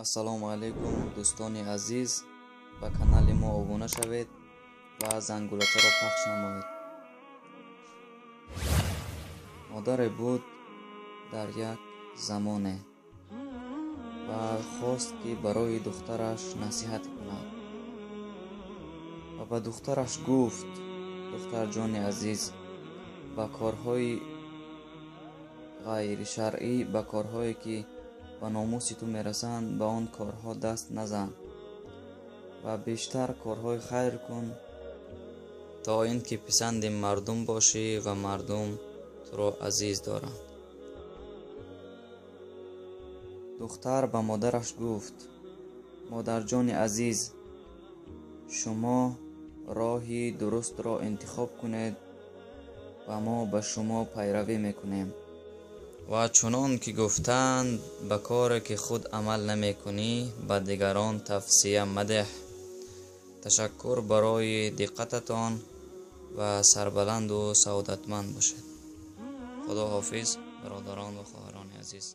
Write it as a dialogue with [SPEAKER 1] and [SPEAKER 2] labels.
[SPEAKER 1] Ассалому алайкум, дӯстони азиз, ба канали мо обуна шавед ва зангулачаро пахш намоед. Модаре буд дар як замоне ва хост, ки барои духтараш насиҳат кунад ва ба духтараш гуфт: духтарҷони азиз, ба корҳои ғайришаръӣ, ба корҳое, ки ба номуси ту мерасанд, ба он корҳо даст назан ва бештар корҳои хайр кун, то ин ки писанди мардум бошӣ ва мардум туро азиз доранд. Духтар ба модараш гуфт: модарҷони азиз, шумо роҳи дурустро интихоб кунед ва мо ба шумо пайравӣ мекунем. Ва чунон ки гуфтанд, ба коре ки худ амал намекунӣ, ба дигарон тавсия мадеҳ. Ташаккур барои диққататон ва сарбаланду саодатманд бошед. Худо ҳофиз, бародарон ва хоҳарони азиз.